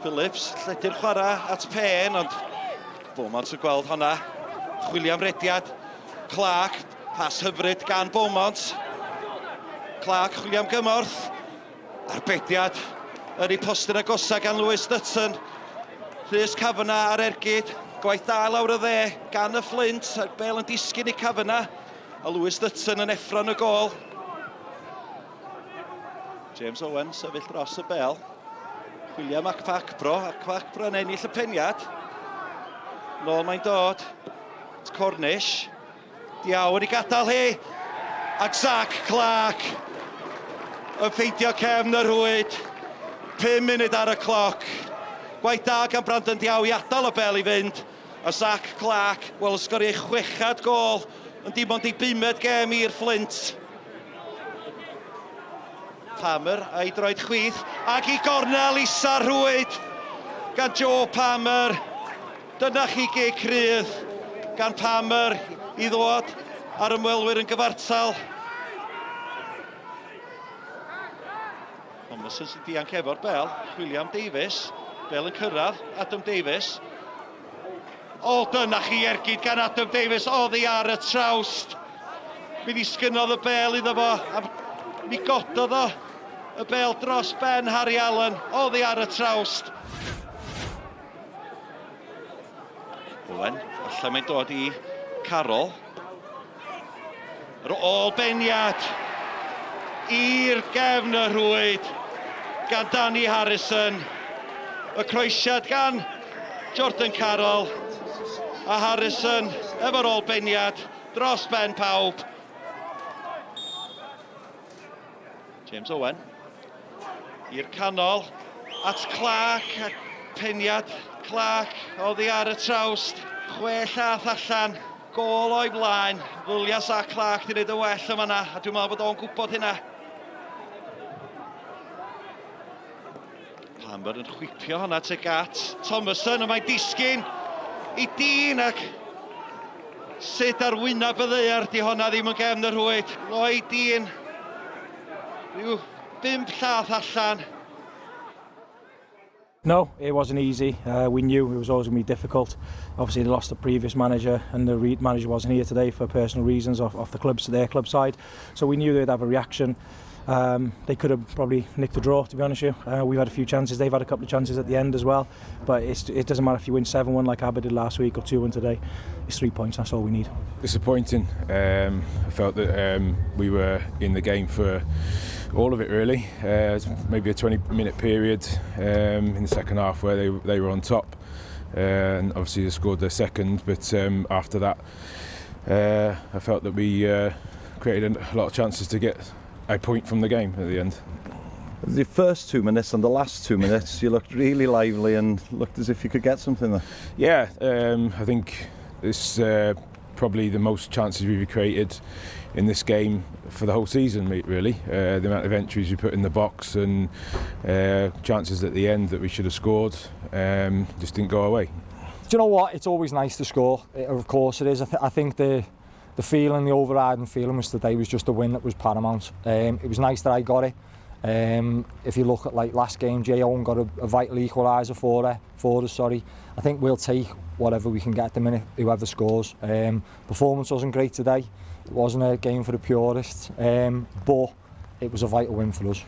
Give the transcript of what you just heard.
Phillips, lledu'r chwarae at Pen, ond Beaumont yn gweld honna. Chwilio am rediad. Clark, pas hyfryd gan Beaumont. Clark, chwilio am gymorth. Arbediad yn ei postyn agosa gan Lewis Dutton. Rhys Kavanagh ar ergyd. Gwaith da lawr y dde gan y Fflint. A'r bel yn disgyn i Kavanagh. A Lewis Dutton yn effro yn y gôl. James Owen sefyll dros y bel. Chwilio am Akpakpro. Akpakpro yn ennill y peniad. Nôl mae'n dod. It's Cornish. Diaw yn ei gadael hi. Ac Zach Clark yn ffeindio cefn y rhwyd. 5 munud ar y cloc. Gwaith da gan Brandon Diaw i adael y bel i fynd. A Zach Clark, wel, yn sgorio ei chwechad gôl yn dim ond ei bumed gêm i'r Fflint. Palmer a'i droed chwith ac i gornel isa rhwyd gan Joe Palmer. Dyna chi gic rydd gan Palmer i ddod ar ymwelwyr yn gyfartal. Thomason sy'n dianc efo'r bel, chwilio am Davies, bel yn cyrraedd, Adam Davies. O, dyna chi ergyd gan Adam Davies, oddi ar y trawst. Mi ddisgynnodd y bel iddo fo, a mi gododd o y bel dros ben Harry Allen, oddi ar y trawst. Owen, allan mae'n dod i Carroll. Yr ôl-beniad i'r gefn y rhwyd gan Danny Harrison. Y croesiad gan Jordan Carroll a Harrison efo'r ôl-beniad dros ben pawb. James Owen i'r canol at Clark a peniad Clark oddi ar y trawst. Chwe llath allan, gôl o'i flaen. Ddylia Zach Clark di wneud yn well yn fanna, a dwi'n meddwl bod o'n gwybod hynna. Palmer yn chwipio honna tuag at Thomason, a mae'n disgyn i dîn ac sut ar wyneb y ddaear di honna ddim yn gefn y rhwyd. Lloyd Dean, rhyw bump llath allan. No, it wasn't easy. We knew it was always going to be difficult. Obviously, they lost the previous manager, and the manager wasn't here today for personal reasons off the clubs, their club side. So we knew they'd have a reaction. They could have probably nicked the draw, to be honest with you. We've had a few chances. They've had a couple of chances at the end as well. But it doesn't matter if you win 7-1 like Aber did last week or 2-1 today. It's 3 points, that's all we need. Disappointing. I felt that we were in the game for all of it, really. Maybe a 20-minute period in the second half where they were on top. And obviously they scored their second, but after that, I felt that we created a lot of chances to get a point from the game at the end. The first 2 minutes and the last 2 minutes, you looked really lively and looked as if you could get something there. Yeah, I think it's probably the most chances we've created in this game for the whole season, really. The amount of entries we put in the box and chances at the end that we should have scored just didn't go our way. Do you know what? It's always nice to score. Of course it is. I think the feeling, the overriding feeling was today was just a win that was paramount. It was nice that I got it. If you look at last game, Jay Owen got a vital equaliser for us. I think we'll take whatever we can get at the minute, whoever scores. Performance wasn't great today. It wasn't a game for the purists, but it was a vital win for us.